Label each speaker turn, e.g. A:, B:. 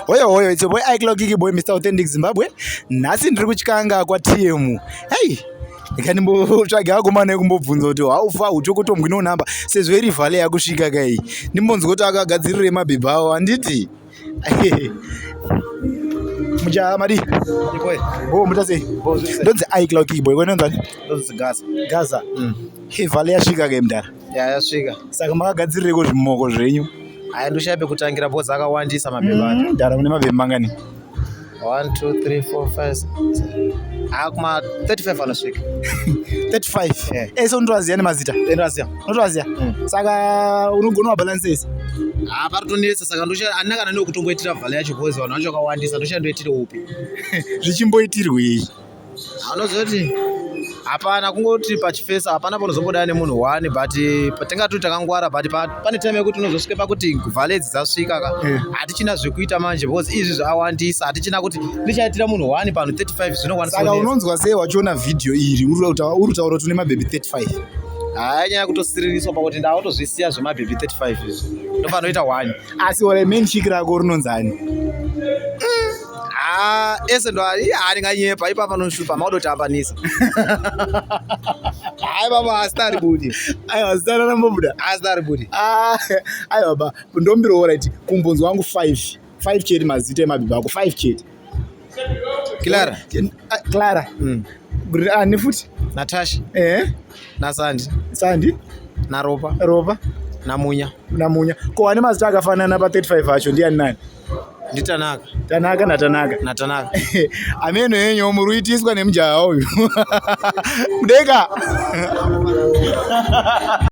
A: Hoyo hoyo, it's your boy iClock Kiki Boy Mr Authentic Zimbabwe. Nhasi ndiri kutyanga kwaTM. Hey, ndikandimbotsvaga akomana ekumbobvunza kuti haufa uchokotombwi nonhamba sezvo iri vhale yakusvika kai. Ndimbonzwa kuti akagadzirirei mabhebhi awo handiti? Mujaha madi? Bo muta sei? Ndonzi iClock Kiki Boy, kwenonzani?
B: Ndonzi Gaza.
A: Gaza. Hey, vhale yasvika kai mdara.
B: Ya yasvika.
A: Saka makagadzirireko zvimoko zvenyu?
B: Haya ndoshaya pekutangira because akawandisa mabhebhi acho.
A: Mdara mune mabhebhi mangani?
B: 1 2 3 4 5 Ah kuma 35 anosvika.
A: 35.
B: Eh.
A: Ese unotoaziya nemazita?
B: Ndinoaziya.
A: Unotoaziya? Saka unogona wabalance ese?
B: Ah paritonetsa saka ndoshaya andina kana nekutomboitira vhale yacho because vanhu vacho vakawandisa ndoshaya ndoitire upi.
A: Zvichimboitirwei?
B: Unozoti hapana kungoti pachifesa hapana panozombodana nemunhu one but tingati takangwara but pane time yekuti unozosvika pakuti vhale idzi dzasvika ka hatichina zvekuita manje because izvi zvawandisa hatichina kuti ndichaitira munhu one panhu 35 zvinokwanisa
A: Saka unonzwa sei wachiona vhidhiyo iri uri kutaura kuti une mabhebhi 35?
B: Haya nyaya kutosiririswa pakuti ndakutozvisiya zvemabhebhi 35 izvi ndofanira kuita one.
A: Asi ora main chick rako rinonzani?
B: Ah, ese ndo ari ndinganyepa ipapa noshupa maudotambanisa. Hayi baba azita ribudi.
A: Aiwa zita rarambobuda.
B: Azita ribudi.
A: Ah, aiwa ba ndombiro alright kumbonzwa wangu 5. 5 chete mazita emabhebhi ako 5 chete.
B: Clara.
A: Clara. Ani futi?
B: Natasha.
A: Eh?
B: NaSandi.
A: Sandi.
B: NaRopa.
A: Ropa.
B: NaMunya.
A: NaMunya. Ko ane mazita akafanana pa 35 acho ndiani nani?
B: NdiTanaka.
A: Tanaka naTanaka.
B: NaTanaka.
A: Ameno henyu muri kuitiswa nemujaha uyu. Mudeka.